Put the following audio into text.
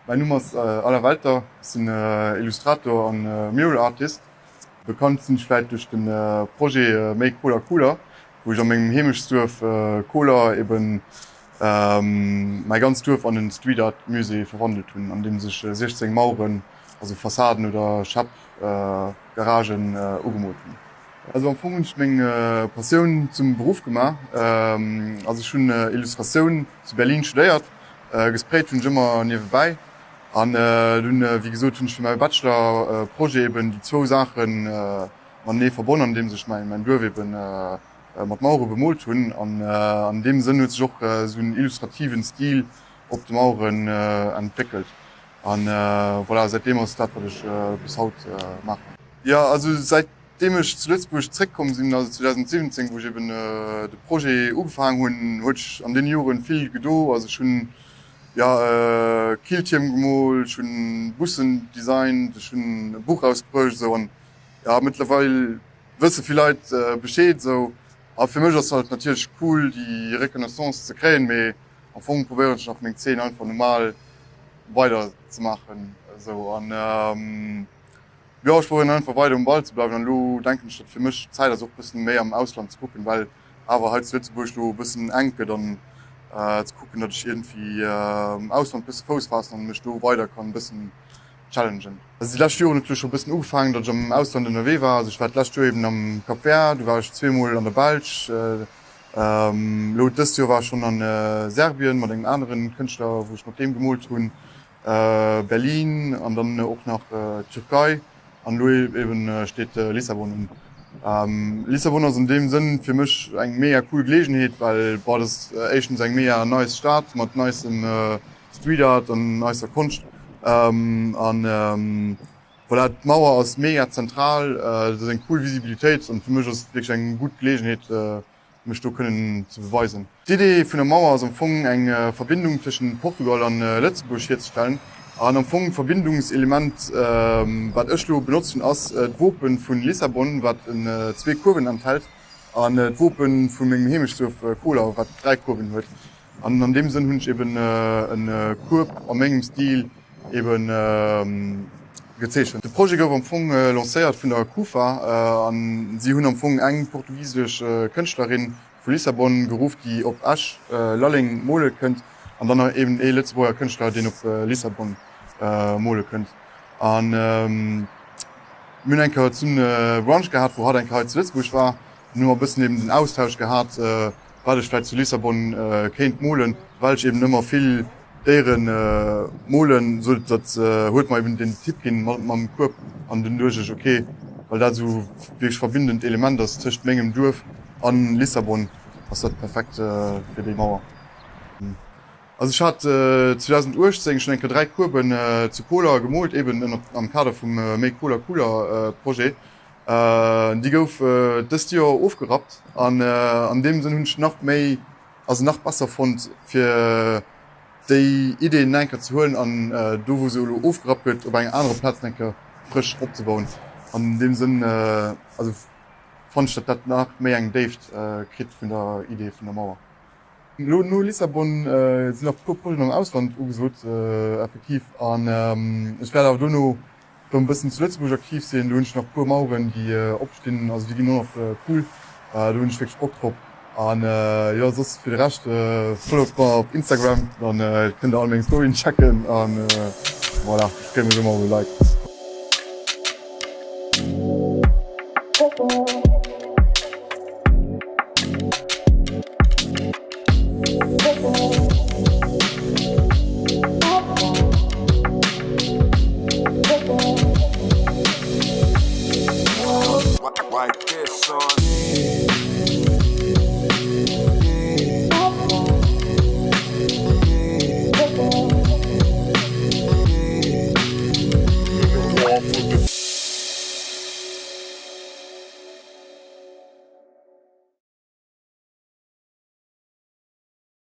Mäin Numm ass Alain Welter, ech sinn Illustrator an Mural Artist. Bekannt sinn ech vläit duerch de Projet Méi Koler Cooler, wou ech a mengem Heemechtsduerf Koler eben mäi ganzt Duerf an en Street Art Musée verwandelt hunn, andeems ech 16 Maueren, also Fassaden oder Schäpp, Garagen ugemoolt hunn. Also am Fong hunn ech meng Passioun zum Beruff gemaach. Also ech hunn Illustratioun zu Berlin studéiert, gesprayt hunn ech ëmmer niewebäi an dunn wéi gesot hunn ech fir mäi Bachelor Projet eben déi zwou Saache matenee verbonn andeems ech mäin Duerf eben mat Mauere bemoolt hunn an an deem Sënn huet sech och esou en illustrativen Stil op de Maueren entwéckelt an voilà säitdeem ass dat wat ech bis haut maachen. Jo also säit Deem ech zu Lëtzebuerg zréckkomm sinn, also 2017, wou ech eben de Projet ugefaang hunn, huet sech an deene Joren vill gedo. Also ech hunn, jo, Killtierm gemoolt, ech hunn Bussen designt, ech hunn e Buch erausbruecht esou an, jo, mëttlerweil wësse vill Leit Bescheed esou. A fir mech ass halt natierlech cool déi Reconnaissance ze kréien, mee am Fong probéieren ech nach meng Zeen einfach normal weider ze maachen esou an. Jo, ech probéieren einfach weider um Ball ze bleiwen an elo denken ech, datt fir mech d'Zäit ass och bëssen méi am Ausland ze kucken, well awer hei zu Lëtzebuerg elo e bëssen enk gëtt an ze kucken, datt ech iergendwéi am Ausland bësse Fouss faassen an mech do weider kann bëssen challengen. Also déi lescht Joren huet et jo scho bëssen ugefaangen, datt ech am Ausland ënnerwee war. Also ech war d'lescht Joer eben am Cap Vert, du war ech zweemol an der Belsch, elo dëst Joer war ech schonn an Serbien mat engem aneren Kënschtler, wou ech mat deem gemoolt hunn. Berlin an dann och nach d'Türkei an elo eben steet Lissabon un. Lissabon ass an deem Sënn fir mech eng mega cool Geleegenheet, well boah dat ass éischtens eng mega nice Stad mat nicem Street Art an nicer Konscht an voilà d'Mauer ass mega zentral, dat ass eng cool Visibilitéit an fir mech ass et wierklech eng gutt Geleegenheet mech do kënnen ze beweisen. D'Idee vun der Mauer ass am Fong eng Verbindung tëschent Portugal an Lëtzebuerg hierzestellen. An am Fong d'Verbindungselement wat ech lo benotzt hunn ass d'Wopen vun Lissabon wat en zwee Kuerwen enthält an d'Wopen vu mengem Heemechtsduerf Koler wat 3 Kuerwen huet. An an deem Sënn hunn ech eben e Kueb a mengem Stil eben gezeechent. De Projet gouf am Fong lancéiert vun der Kufa an si hunn am Fong eng portugisesch Kënschtlerin vu Lissabon geruff, déi op Esch, Lalleng mole kënnt an dann nach eben ee Lëtzebuerger Kënschtler, deen op Lissabon mole kënnt. An mir hunn eng Kéier zesummen e Brunch gehat, wou hatt eng Kéier hei zu Lëtzebuerg war. Dann hu mer e bëssen eben den Austausch gehat, wat ech vläicht zu Lissabon kéint molen, well ech eben ëmmer vill Déiere molen. Sou dat huet mer eben den Tipp ginn mam Kueb an dunn duecht ech, ok, well dat esou wierklech verbindend Element ass tëscht mengem Duerf an Lissabon, ass dat perfekt fir déi Mauer. Also ech hat 2018 schonn eng Kéier 3 Kueben zu Koler gemoolt, eben ënnert am Kader vum Méi Koler Cooler Projet. Déi gouf dëst Joer ofgerappt an an deem Sënn hunn ech nach méi, also nach besser fonnt fir déi Idee nach eng Kéier ze huelen an do wou se elo ofgerappt gëtt op enger anerer Plaz nach eng Kéier frësch opzebauen. An deem Sënn also fannen ech, datt dat nach méi eng Déift kritt vun der Idee vun der Mauer. Elo no Lissabon sinn nach e puer Projeten am Ausland ugesot effektiv an ech wäert awer dono Rëm e bëssen zu Lëtzebuerg aktiv sinn. Do hunn ech nach e puer Maueren déi opstinn, also déi ginn och nach cool, do hunn ech wierklech Bock drop. An jo soss fir de Rescht followt mer op Instagram, dann kënnt der all meng Storyen checken an voilà, ech freeë mech ëmmer op e Like. Write this on.